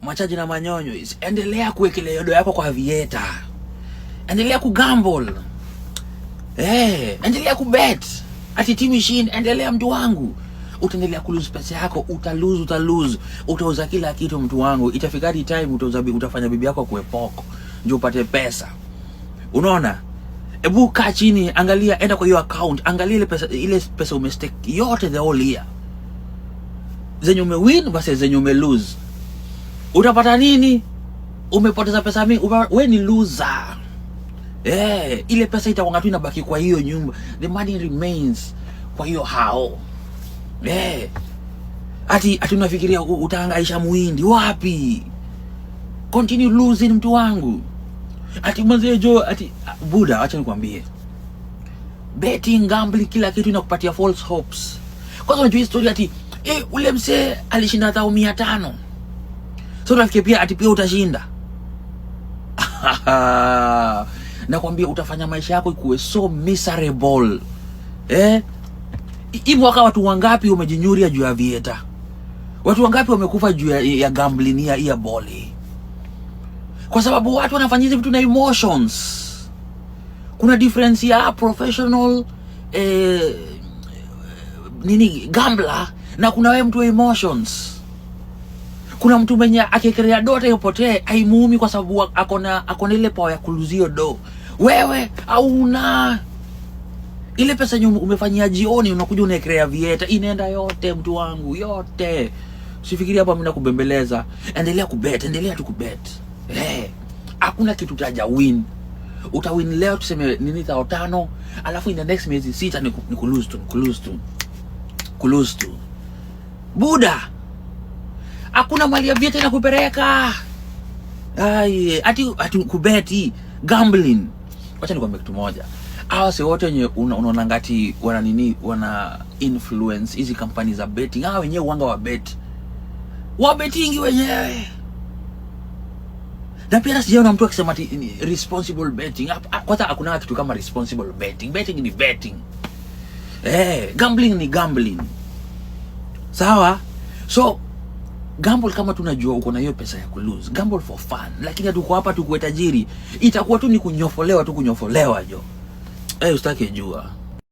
Machaji na manyonyo, endelea kuwekelea do yako kwa Aviator, endelea kugamble, endelea kubet ati timu ishinde, endelea mtu wangu, utaendelea kulose pesa yako, utalose, utalose, utauza kila kitu mtu wangu. Itafika hadi time utauza, utafanya bibi yako kuepoko ndio upate pesa. Unaona? Hebu kaa chini, angalia, enda kwa hiyo account, angalia ile pesa umestake yote the whole year, zenye umewin versus zenye umelose, utapata nini? Umepoteza pesa mingi, we ni loser. Ile pesa itakuwa tu inabaki kwa hiyo nyumba, the money remains kwa hiyo hao. Ati unafikiria utahangaisha muhindi wapi? Continue losing mtu wangu. Ati mzee jo, ati buda, acha nikwambie, betting, gambling, kila kitu inakupatia false hopes. Kwanza unajua story ati ule msee alishinda thao 500, so unafikiria pia ati pia utashinda. Nakwambia utafanya maisha yako ikuwe so miserable. Hii mwaka watu wangapi wamejinyuria juu ya Aviator? Watu wangapi wamekufa juu ya gambling ya boli? Kwa sababu watu wanafanya hizi vitu na emotions. Kuna difference ya professional nini gambler na kuna wewe mtu wa emotions. Kuna mtu mwenye akiekelea do hata ipotee haimuumi kwa sababu akona ile power ya kulose do. Wewe hauna ile pesa yenye umefanyia jioni, unakuja unaekelea Aviator, inaenda yote mtu wangu, yote. Usifikirie hapa mimi nakubembeleza. Endelea kubet, endelea tu kubet. Hakuna kitu utaja win. Utawin leo tuseme nini thao 5, alafu in the next miezi 6 ni kulose tu, ni kulose tu. Kulose tu. Buda. Hakuna mali ya Aviator inakupeleka. Ai, ati kubeti, gambling. Wacha nikwambie kitu moja. Hawa si wote wenye unaona ngati wana nini, wana influence hizi kampani za betting. Hawa wenyewe uwanga wa bet. Wa betting wenyewe. Na pia sijaona mtu akisema ati ni responsible betting. Kwanza hakuna kitu kama responsible betting. Betting ni betting. Gambling ni gambling. Sawa? So gamble kama tunajua uko na hiyo pesa ya kulose, gamble for fun. Lakini hatuko hapa tukuwe tajiri. Itakuwa tu ni kunyofolewa tu, kunyofolewa jo. Usitake jua.